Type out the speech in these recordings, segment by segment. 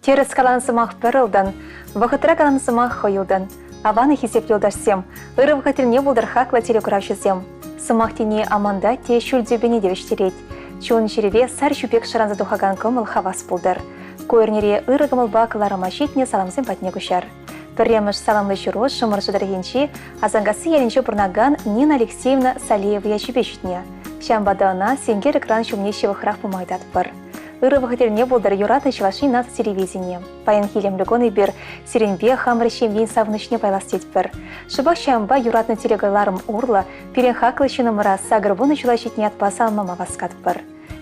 Тӗрӗс каланӑ сӑмах пӗр ылтӑн, вӑхӑтра каланӑ сӑмах хӑй ылтӑн. Аван хисеп юлташсем, ырӑ вӑхӑт тӗлне пултӑр хаклӑ телекуравҫӑсем. Сӑмах тени амантать те ҫӳл тӳпене те вӗҫтерет. Чун-чӗрепе сар ҫу пек шӑранса тухакан кӑмӑл хавас пултӑр. Ку эрнере ырӑ кӑмӑлпа кӑларӑма ҫитнӗ саламсем патне куҫар. Пӗрремӗш саламлӑ ҫыру Шӑмӑршӑ тӑрӑхӗнчи Асанкасси ялӗнче пурӑнакан Нина Алексеевна Салеева ячӗпе ҫитнӗ. Ҫавӑнпа та ӑна сенкер экран ҫумне ҫывӑхрах пыма ыйтатпӑр. Ырӑ вӑхӑт тӗлне пултӑр юратнӑ Чӑваш Ен наци телевиденийӗ. Паянхи илемлӗ кун эпир сирӗнпе хамӑр ҫемьен савӑнӑҫне пайлас тетпӗр. Шӑпах ҫавӑнпа юратнӑ телекӑларӑм урлӑ пирӗн хаклӑ ҫыннӑмӑра 80 ҫула ҫитнӗ ятпа саламлама васкатпӑр.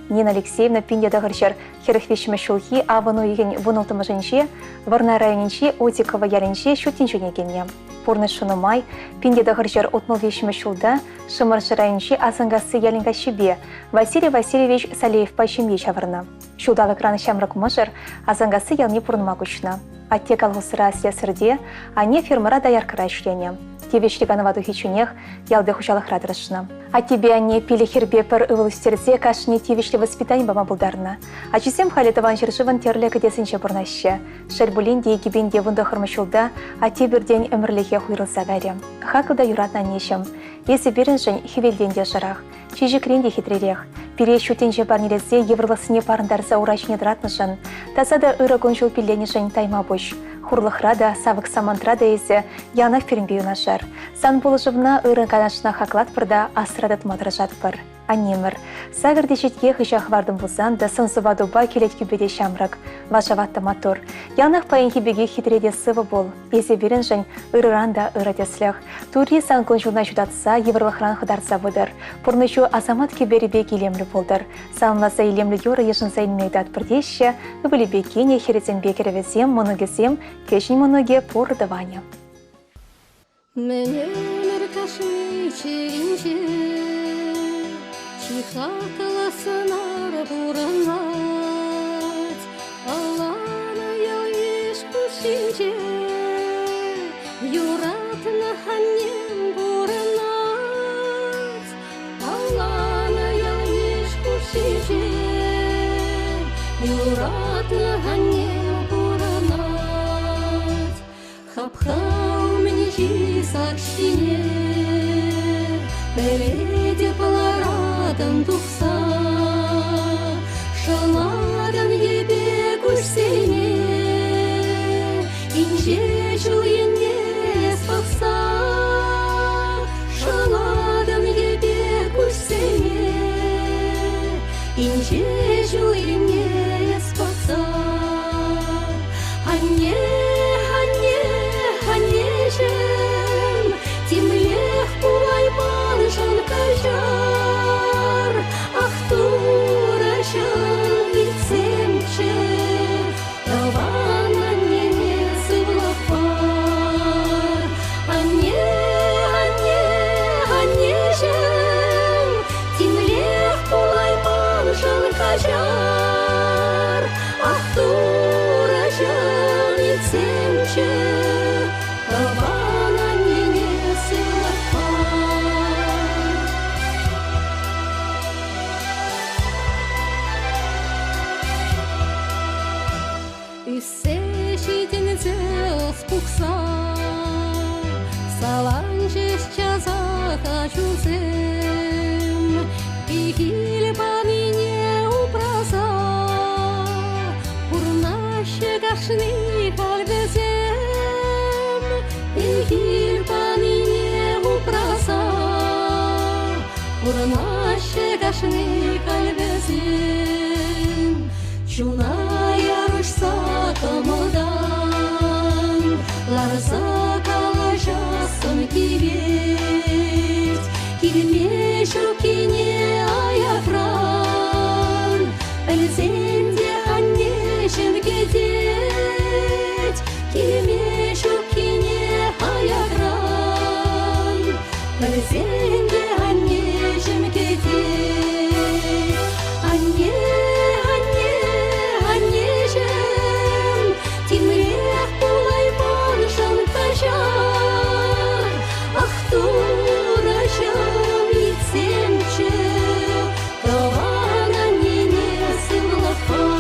Нина Алексеевна 1943 ҫулхи авӑн уйӑхӗн 16-мӗшӗнче Вӑрнар районӗнчи Отиково ялӗнче ҫут тӗнчене килнӗ. Пурнӑҫ шунӑ май 1963 ҫулта Шӑмӑршӑ районӗнчи Асанкасси ялӗн каҫҫипе Василий Васильевич Салеевпа ҫемье ҫавӑрнӑ. Ҫулталӑкран ҫамрӑк мӑшӑр Асанкасси ялне пурӑнма куҫнӑ. Атте колхозра слесарьте, анне фермӑра дояркӑра ӗҫленӗ. Тивӗҫлӗ канӑва тухичченех ялти хуҫалӑхра тӑрӑшнӑ. Аттепе анне пилӗк хӗрпе пӗр ывӑл ӳстерсе кашни тивӗҫлӗ воспитани пама пултарнӑ. Ачисем халӗ тӑван ҫӗршывӑн тӗрлӗ кӗтесӗнче пурӑнаҫҫӗ. Шел пулин те, 2019 ҫулта атте пиртен ӗмӗрлӗхех уйрӑлса кайрӗ. Хаклӑ та юратнӑ аннеҫӗм, эсӗ пирӗншӗн хӗвелтен те ӑшӑрах, чечекрен те хитререх. Пире ҫут тӗнче парнелесе йывӑрлӑхсене парӑнтарса ура ҫине тӑратнӑшӑн, таса та ырӑ кун-ҫул пилленӗшӗн тайма пуҫ. Хурлӑхра та, савӑк самантра та эсӗ яланах пирӗнпе юнашар. Сан пулӑшӑвна, ырӑ канашна хаклатпӑр та асра тытма тӑрӑшатпӑр. Аннемӗр, сакӑр теҫетке хыҫа хӑвартӑм пулсан та сӑн-сӑпатупа кӗлеткӳпе те ҫамрӑк, вашават та маттур. Яланах паянхи пекех хитре те сывӑ пул. Эсӗ пирӗншӗн ырӑран та ырӑ тӗслӗх. Турри сан кун-ҫулна ҫутатса, йывӑрлӑхран хӑтарса пытӑр. Пурнӑҫу асамат кӗперӗ пек илемлӗ пултӑр. Саламласа илемлӗ юрӑ йышӑнса илме ыйтатпӑр теҫҫӗ ывӑлӗпе кинӗ, хӗрӗсемпе кӗрӗвӗсем, мӑнукӗсем, кӗҫӗн мӑнукӗ пур тӑванӗ. Мӗн ӗмӗр кашни чӗринче чи хаклӑ сӑнар пурӑнать. Алланӑ ял-йыш хушшинче юратнӑ аннем пурӑнать. Алланӑ ял-йыш хушшинче юратнӑ аннем пурӑнать. Хапха умӗнчи сак ҫине пӗлетӗп ларатӑн тухса. Шӑлатӑн йӗпе куҫсене инҫе ҫул енне эс пӑхса. Шӑлатӑн йӗпе куҫсене инҫе ҫул енне эс пӑхса. Анне, анне, аннеҫӗм, темлех пулайманшӑн каҫар. Ах, Турӑҫӑм, илтсемччӗ, тӑван аннене сывлӑх пар. Анне, анне, аннеҫӗм, темлех пулайманшӑн каҫар. Ах, Турӑҫӑм, илтсемччӗ, тӑван аннене сывлӑх пар. Ӳссе ҫитӗнсе ӑс пухса саланчӗҫ часах ачусем. Пехил панине упраса пурӑнаҫҫӗ кашни халь вӗсем. Пехил панине упраса пурӑнаҫҫӗ кашни халь вӗсем. Чуна ярӑҫса кӑмӑлтан ларса калаҫассӑм килет. Килме ҫуккине аякран пӗлсен те аннеҫӗм кӗтет. Килме ҫуккине аякран пӗлсен те аннеҫӗм кӗтет. Анне, анне, аннеҫӗм, темлех пулайманшӑн каҫар. Ах, Турӑҫӑм, илтсемччӗ, тӑван аннене сывлӑх пар.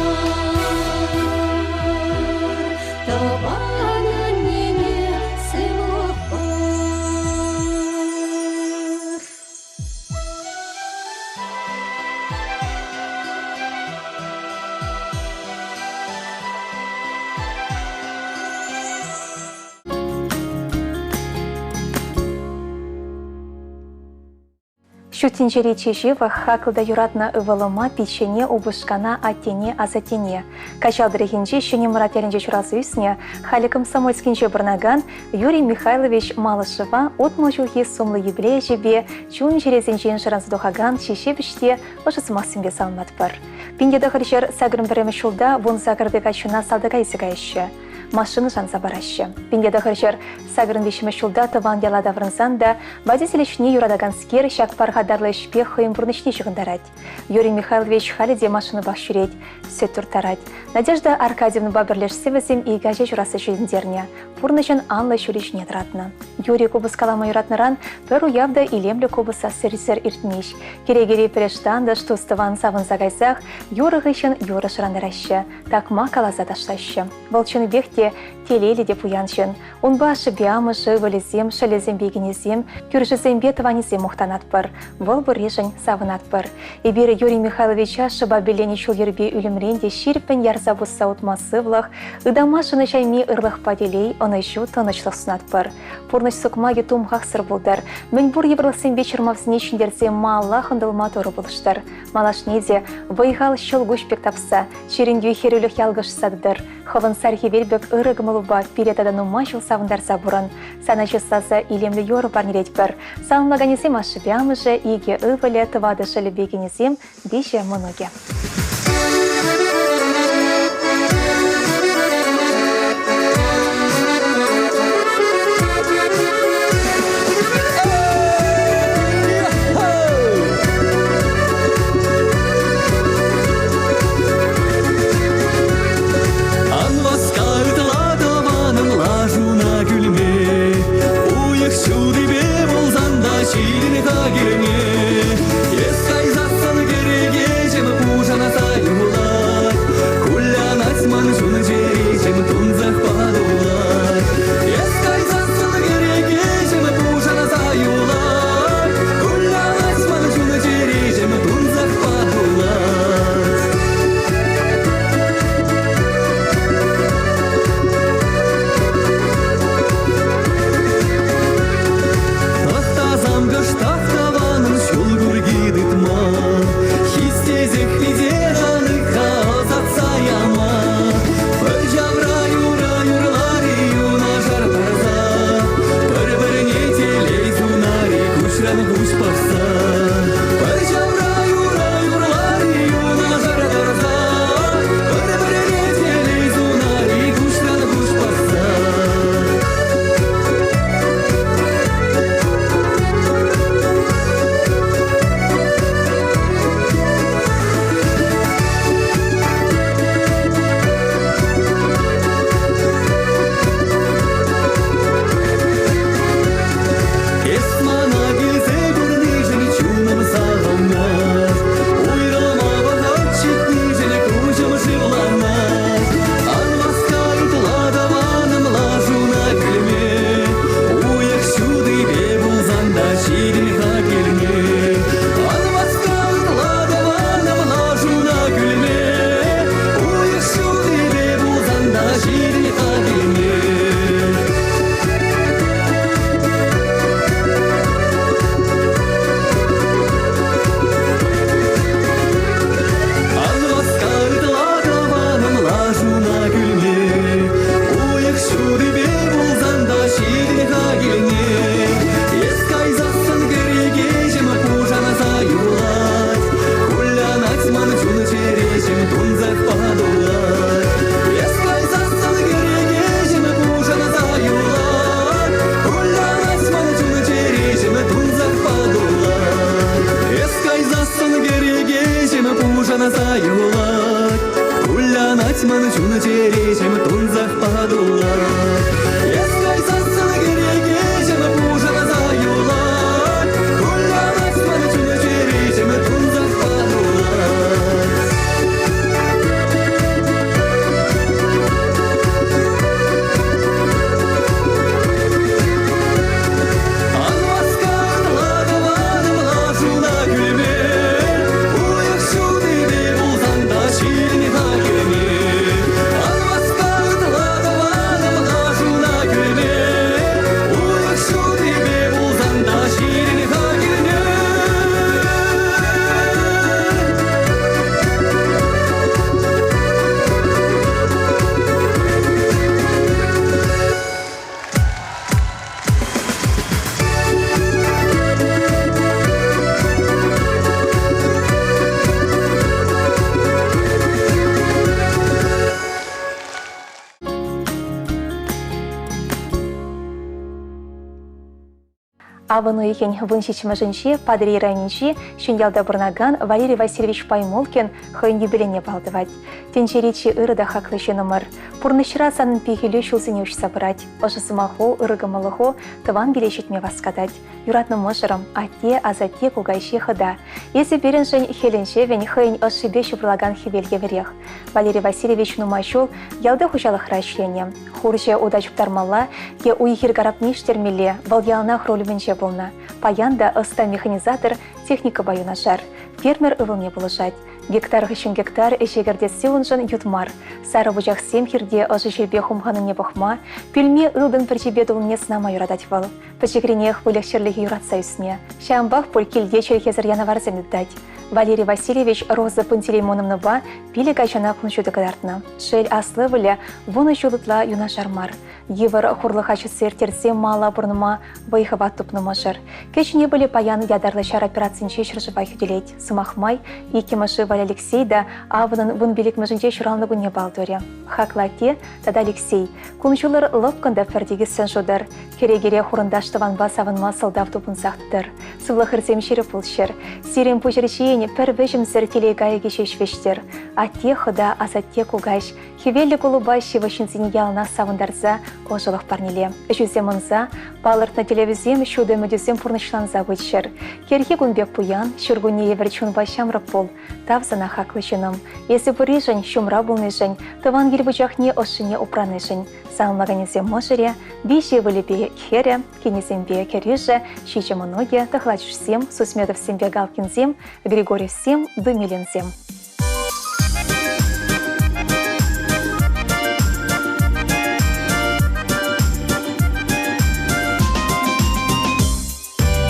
Ҫут тӗнчери чи ҫывӑх, хаклӑ та юратнӑ ывӑлӑма, пиччене, упӑшкана, аттене, асаттене. Каҫал тӑрӑхӗнчи Ҫӗнӗ Мӑрат ялӗнче ҫуралса ӳснӗ, халӗ Комсомольскинче пурӑнакан Юрий Михайлович Малышева 60 ҫулхи сумлӑ юбилей ӗҫӗпе чун-чӗресенчен шӑранса тухакан чи ҫепӗҫ те ӑшӑ сӑмахсемпе саламлатпӑр. 1981 ҫулта 18-ти каччӑна салтака илсе каяҫҫӗ. Машина шанса параҫҫӗ. 1983 ҫулта тӑван яла таврӑнсан та водитель ӗҫне юратаканскер ҫак пархатарлӑ ӗҫпе хӑйӗн пурнӑҫне ҫыхӑнтарать. Юрий Михайлович халӗ те машинӑпах ҫӳрет, сӗт турттарать. Надежда Аркадьевнӑпа пӗрлешсе вӗсем икӗ ача ҫурасса ҫитӗнтернӗ, пурнӑҫӑн анлӑ ҫулӗ ҫине тӑратнӑ. Юрий купӑс калама юратнӑран пӗр уяв та илемлӗ купӑс сассисӗр иртмест. Кӗрекери пӗлӗш-тантӑш, тус-тӑван савӑнса кайсах юрӑ хыҫҫӑн юрӑ шӑрантараҫҫӗ, такмак каласа ташлаҫҫӗ. Вӑл чӑннипех те телейлӗ те пуян ҫын. Унпа ашшӗпе амӑшӗ, ывӑлӗсем, шӑллӗсемпе кинӗсем, кӳршӗсемпе тӑванӗсем мухтанатпӑр. Вӑл пурришӗн савӑнатпӑр. Эпир Юрий Михайловича шӑпа пилленӗ ҫул-йӗрпе ӳлӗмрен те ҫирӗппӗн ярса пусса утма сывлӑх, ытама шӑнӑҫайми ырлӑхпа телей, ӑнӑҫу, тӑнӑҫлӑх сунатпӑр. Пурнӑҫ сукмакӗ тумхахсӑр пултӑр. Мӗнпур йывӑрлӑхсемпе чӑрмавсене ҫӗнтерсе малаллах ӑнтӑлма Турӑ пулӑштӑр. Малашне те вӑй-хал ҫӑлкуҫ пек тапса, чирӗнтӳ хӗрӳлӗх ялкӑшса тӑтӑр. Хӑвӑн сар хӗвел пек ырӑ кӑмӑлупа пире тата нумай ҫул савӑнтарса пурӑн. Сана чысласа илемлӗ юрӑ парнелетпӗр. Саламлаканӗсем ашшӗпе амӑшӗ, икӗ ывӑлӗ, тӑватӑ шӑллӗпе кинӗсем, виҫӗ мӑнукӗ. Ан васка ытла тӑванӑм лашуна кӳлме, Уйӑх ҫутипе пулсан та ҫитӗн-ха килме. Эс кайсассӑн кӗрекеҫӗм пушанса юлать, Кулянать ман чун-чӗреҫӗм тунсӑхпа тулать. Эс кайсассӑн кӗрекеҫӗм пушанса юлать, Кулянать ман чун-чӗреҫӗм тунсӑхпа тулать. Тӑхтасам кӑштах тӑванӑн ҫул курки тытма, Хистесех витер ӑсатса яма. Пӗр ҫавра юрӑ юрлар-и юнашар тӑрса, Пӗр-пӗрне телей сунар-и куҫран куҫ пӑхса. Пӗр ҫавра юрӑ юрлар-и юнашар тӑрса, Пӗр-пӗрне телей сунар-и куҫран куҫ пӑхса. Эс мана килсе курнишӗн Авӑн уйӑхӗн 17-мӗшӗнче Патӑрьел районӗнчи Ҫӗньялта пурӑнакан Валерий Васильевич Паймулкин хӑйӗн юбилейне паллӑ тӑвать. Тӗнчери чи ырӑ та хаклӑ ҫыннӑмӑр. Пурнӑҫра санӑн пехилӳ ҫулсене уҫса пырать. Ӑшӑ сӑмаху, ырӑ кӑмӑллӑху тӑван киле ҫитме васкатать. Юратнӑ мӑшӑрӑм, атте, асатте, кукаҫи, хӑта. Эсӗ пирӗншӗн хӗлӗн-ҫӑвӗн хӑйӗн ӑшшипе ҫупӑрлакан хӗвел евӗрех. Валерий Васильевич нумай ҫул ялти хуҫалӑхра ӗҫленӗ. Хурҫӑ ута чуптармалла е уй-хир карапне иштермелле, вӑл яланах руль умӗнче пулнӑ. Паян та ӑста механизатор техникӑпа юнашар. Фермер ывӑлне пулӑшать. Гектар хыҫҫӑн гектар ӗҫе кӗртесси уншӑн ют мар. Сарӑ пучахсем хирте ӑшӑ ҫилпе хумханнине пӑхма, пӳлме ылтӑн пӗрчипе тулнине сӑнама юратать вӑл. Пӗчӗкренех выльӑх-чӗрлӗхе юратса ӳснӗ. Ҫавӑнпах пуль килте чӗлхесӗр янаварсем тытать. Валерий Васильевич Роза Пантелеймоновнӑпа пилӗк ачана кун ҫути кӑтартнӑ. Шел, аслӑ ывӑлӗ 10 ҫул ытла юнашар мар. Йывӑр хурлӑха чӑтса ирттерсе мала пурӑнма вӑй-хӑват тупнӑ мӑшӑр. Кӗҫӗн ывӑлӗ паян ятарлӑ ҫар операцинче ҫӗршыва хӳтӗлет. Сӑмах май, иккӗмӗш ывӑлӗ Алексей та авӑнӑн 15-мӗшӗнче ҫуралнӑ кунне паллӑ турӗ. Хаклӑ атте тата Алексей, кун-ҫулӑр лӑпкӑн та пӗр тикӗссӗн шутӑр. Кӗрекере хурӑнташ тӑванпа савӑнма сӑлтав тупӑнсах тӑтӑр. Сывлӑхӑрсем ҫирӗп пулччӑр. Сирӗн пуҫӑр ҫийӗн пӗр вӗҫӗмсӗр телей кайӑкӗ ҫеҫ вӗҫтӗр. Атте, хӑта, асатте, кукаҫ, хӗвеллӗ кулӑпа ҫывӑх ҫынсене яланах савӑнтарса ӑшӑлӑх парнеле. Ӗҫӳсем ӑнса, палӑртнӑ тӗллевӗсем ҫутӑ ӗмӗтӳсем пурнӑҫланса пыччӑр. Кӗрхи кун пек пуян, ҫуркунне евӗр чунпа ҫамрӑк пул. Тав сана, хаклӑ ҫыннӑм. Эсӗ пурришӗн, ҫумра пулнишӗн, тӑван кил вучахне ӑшшине упранишӗн. Саламлаканӗсем мӑшӑрӗ, виҫӗ ывӑлӗпе хӗрӗ, кинӗсемпе кӗрӳшӗ, ҫичӗ мӑнукӗ, тӑхлачӑшсем, Сусметовсемпе Галкинсем, Григорьевсем, Думилинсем.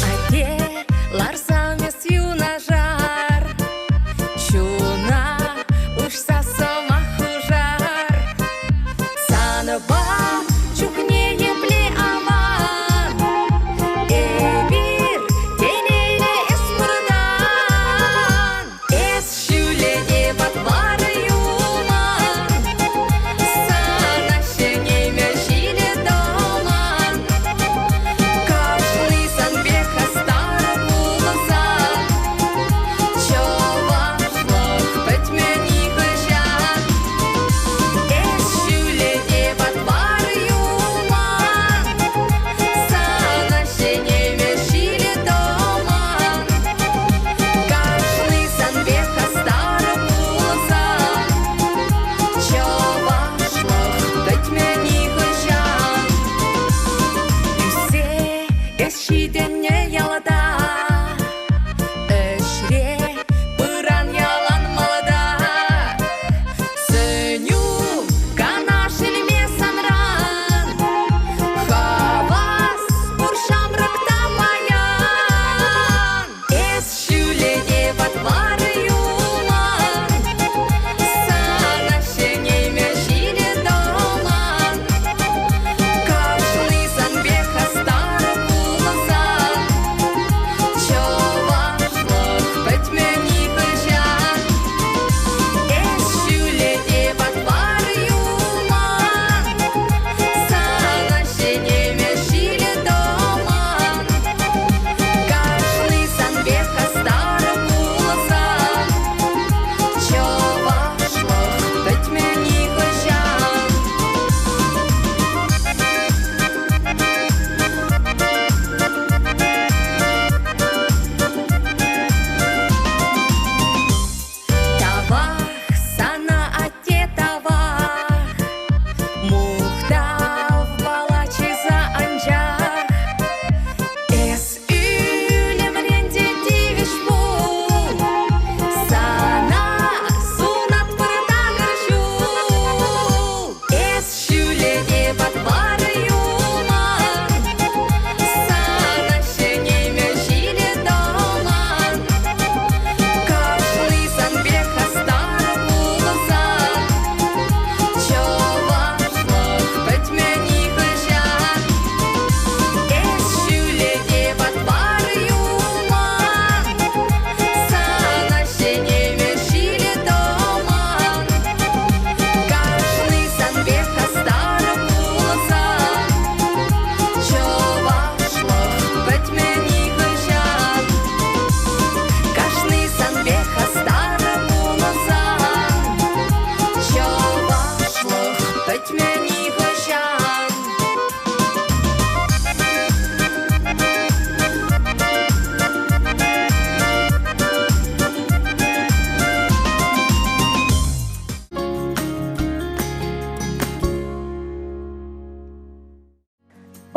Атте, ларсан эс юнашар, чуна уҫса сӑмах хушар. Санпа чухне епле аван, эпир телейлӗ эс пурӑнан. Эс ҫӳле.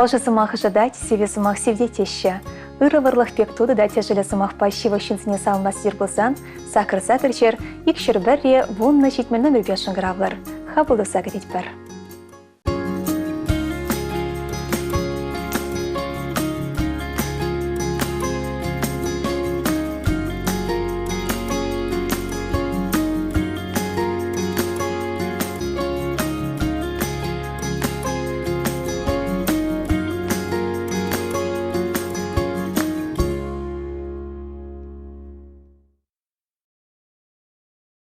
Ӑшӑ сӑмах ӑшӑтать, сивӗ сӑмах сивтет теҫҫӗ. Ырӑ вӑрлӑх пек тутӑ та тӗшӗллӗ сӑмахпа ҫывӑх ҫынсене саламлас тетӗр пулсан, сакӑр сакӑр ҫӗр, икҫӗр пӗрре, 10 70 номерпе шӑнкӑравлӑр. Хапӑл туса кӗтетпӗр.